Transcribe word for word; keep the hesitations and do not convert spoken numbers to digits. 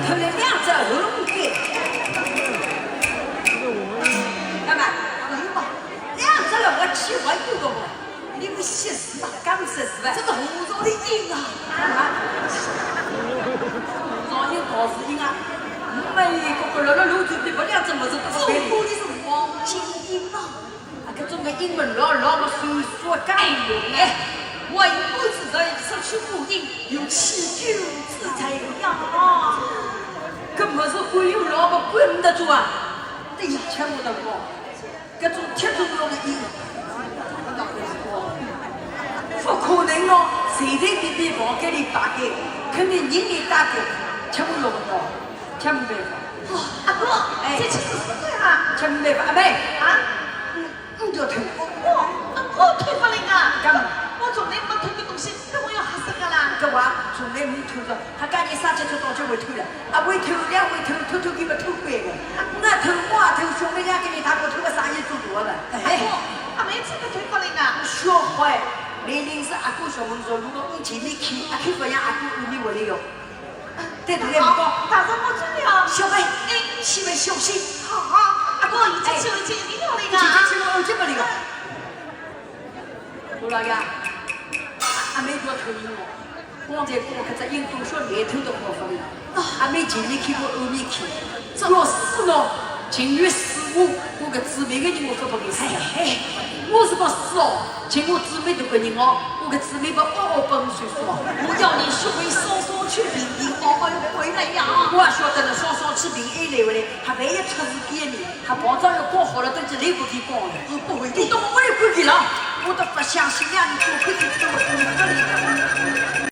他们两只很贵。干嘛？没有嘛，两只了，我去，我有个嘛。你不识字嘛，干不识字吧？这个胡诌的音啊。啊？胡诌音，胡诌音啊。没有一个个了，那路子比不两只么子不可以。这个是黄金音啊。 啊，搿种个英文老老个算数讲用哎，我又不是在出去无定，有起居之才呀。搿么是会有老婆管得住啊？对呀，全部都讲，搿种铁中中的英文，不可能哦，随随便便房间里摆个，肯定人人打开，全部用不着，全部没法。哦，阿哥，哎，这就是这个啊。全部没法，阿妹。啊？嗯。 你就偷。我，我，我偷勿灵啊！干嘛？我从来没偷过东西，搿我要吓死个啦！搿我从来没偷过，还讲你啥节偷到就会偷了，啊，会偷了会偷，偷偷给我偷乖个。那偷我也偷，兄弟两个人他不偷个啥也做不了。哎，阿妹真的偷勿灵啊！小坏，明明是阿哥小问说，如果你前面去，阿偷勿让阿哥后面回来哟。 对对对，不过，大人我走了。小妹，哎，去吧，小心。好，阿哥，一起去，一起，你要那个。姐姐去，我就不那个。我那个，阿妹不要偷人哦。刚才我可在印度学来偷的好法的。阿妹前面去，我后面去。这个死了，情愿死我，我个姊妹个人我不给死。哎，哎，我是个死哦。 请我姊妹搿个人哦，我个姊妹勿哦哦本岁数哦。我要你学会双双去平平，哦哦要回来呀。我也晓得了，双双去平安来回来，还万一出事体呢，还跑早要搞好了，等于来不及搞了。我不会的。你懂我也不会了，我都不相信呀，你做不得这么做。